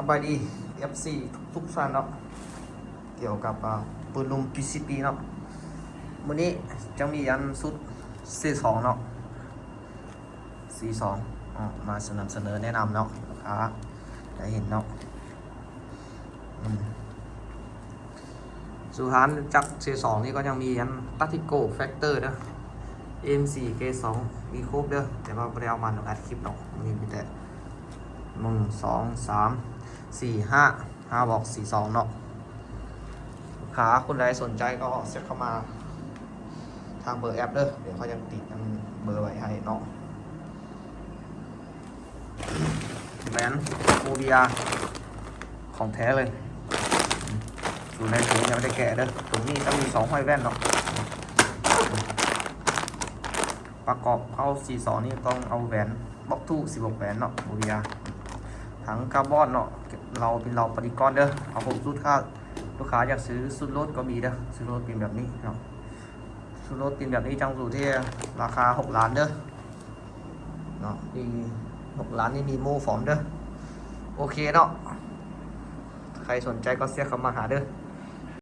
ສະບາຍດີ ເອັຟຊີ ທຸກໆທ່ານເນາະ ກ່ຽວກັບ ອ່າ ປືນລຸ່ມ ພີຊີພີ ເນາະ. ມື້ນີ້ຈະມີອັນຊຸດ ຊີສອງ ເນາະ ຊີສອງ ເນາະ ມາສະໜັບສະເໜີແນະນຳເນາະ ລູກຄ້າໄດ້ເຫັນເນາະ. ອືມ ສູ່ຮ້ານຈັກ ຊີສອງ ນີ້ກໍຍັງມີອັນ ຕາຕິໂກ ແຟັກເຕີ ເດີ ເອັມສີ່ ເກ ສອງ ມີຄົບເດີ ແຕ່ວ່າບໍ່ໄດ້ເອົາມາອັດຄລິບເນາະ. ມີ ມີແຕ່ ໜຶ່ງ ສອງ ສາມ ສີ່ ຫ້າ ຫ້າບອກ ຊີສອງ ເນາະ. ລູກຄ້າຄົນໃດສົນໃຈກໍແຊັດເຂົ້າມາທາງເບີແອັບເດີ ດຽວຂ້ອຍຈະຕິດເບີໄວ້ໃຫ້ເນາະ. ແບຣນ ໂມເບຍ ຂອງແທ້ເລີຍ ຢູ່ໃນໂຖຍັງບໍ່ໄດ້ແກະເດີ. ໂຕນີ້ຕ້ອງມີສອງຮ້ອຍແວ່ນເນາະ. ປະກອບເອົາ ຊີສອງ ນີ້ຕ້ອງເອົາແຫວນ ບລັອກທູ ສິບຫົກແຫວນເນາະ ໂມເບຍ ຖັງກາບອນເນາະ. ເລົາເປັນເລົາປະຕິກອນເດີ ເອົາຄົບຊຸດ. ລູກຄ້າຢາກຊື້ຊຸດໂຫຼດກໍມີເດີ ຊຸດໂຫຼດເປັນແບບນີ້ເນາະ. ຊຸດໂຫຼດເປັນແບບນີ້ຈັ່ງຢູ່ທີ່ລາຄາຫົກລ້ານເດີເນາະ ມີຫົກລ້ານນີ້ມີໂມ້ພ້ອມເດີ. ໂອເຄເນາະ ໃຜສົນໃຈກໍແຊັດເຂົ້າມາຫາເດີ.